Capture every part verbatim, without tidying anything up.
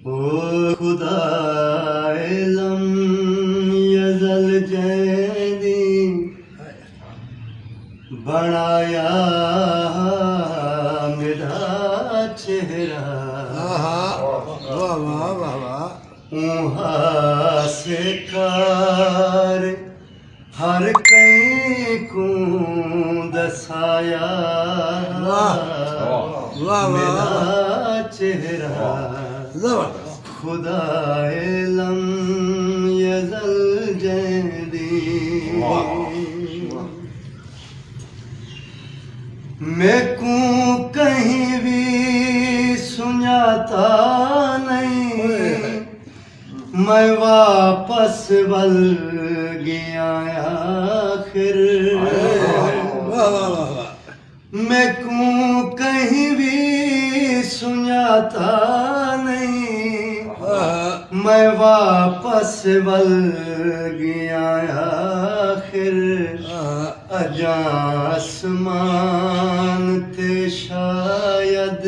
او خدا علم یزل جیندی بݨایا میݙا چہرہ۔ آہا، واہ، واہ، واہ، واہ۔ اونہاں سکار ہر کہیں کوں دسایا۔ واہ، واہ، واہ، واہ۔ میݙا چہرہ۔ زبردست۔ خدا علم یزل جیندی۔ واہ، واہ۔ میکوں کہیں وی سنڄاتا نئیں۔ میں واپس ول ڳیا آخر۔ واہ، واہ، واہ، واہ۔ میکوں کہیں وی سنڄاتا نئیں۔ واہ۔ میں واپس ول ڳیا آخر۔ واہ۔ اڄاں آسمان تے شاید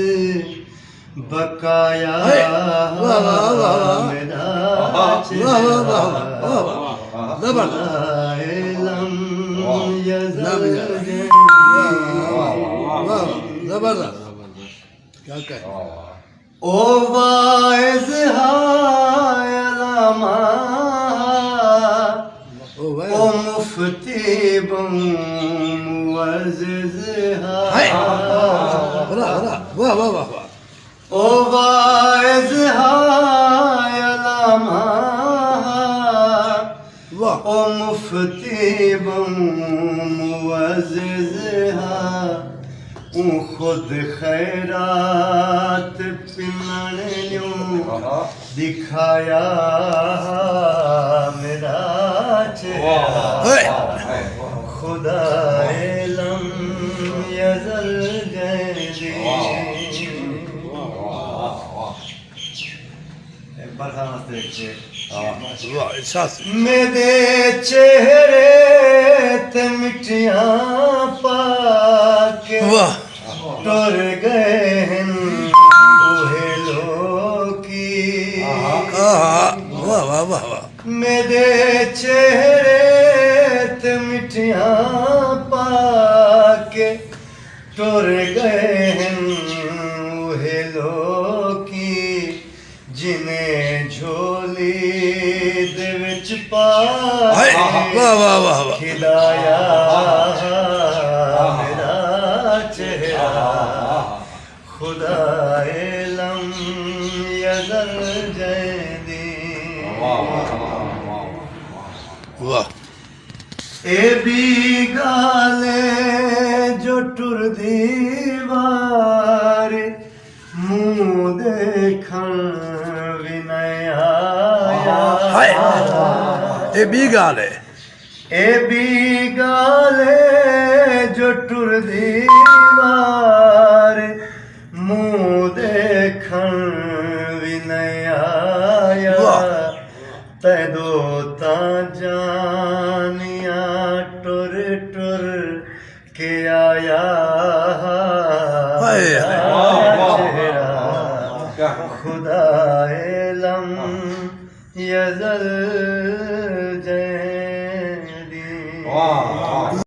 بقایا۔ ہائے، واہ، واہ، واہ، واہ۔ میݙا واہ، واہ، واہ، واہ، واہ، واہ۔ زبردست۔ علم یزل جیندی۔ واہ، واہ، واہ، زبردست۔ کیا کہہ۔ او واعظ ہا، علامہ ہا، او واعظ۔ او مفتی ٻہوں معزز ہا۔ ہائے۔ واہ، واہ، واہ، واہ، واہ۔ او واعظ ہا، علامہ ہا۔ واہ۔ او مفتی ٻہوں معزز ہا۔ اوں خود خیرات پنݨ ݙیوں ݙکھایا میݙا چہرہ۔ واہ۔ خدا علم یزل جیندی۔ واہ، واہ، واہ۔ اے برہان واسطے ہک شعر۔ واہ، ارشاد۔ میݙے چہرے تے مٹیاں پا کے واہ۔ ٹر ڳئے ہن اوہے لوکی۔ آہا، واہ، واہ، واہ، واہ۔ میݙے چہرے تے مٹیاں پا کے ٹر ڳئے ہن اوہے لوکی، جنہیں جھولی دے وچ پا ہائے، کے واہ، واہ، واہ، واہ۔ کھلایا میݙا چہرہ۔ خدا علم یزل جیندی۔ واہ۔ اے ٻی ڳالھ اے جو ٹردی وار منہ ݙیکھݨ وی نئیں آیا۔ ہائے۔ اے ٻی ڳالھ اے۔ اے ٻی ڳالھ اے جو ٹردی وار منہ ݙیکھݨ وی نئیں آیا۔ واہ۔ تیݙو تاں جانیاں ٹر ٹر کے آیا ہا ہائے۔ چہرہ۔ واہ، واہ، واہ۔ خدا علم یزل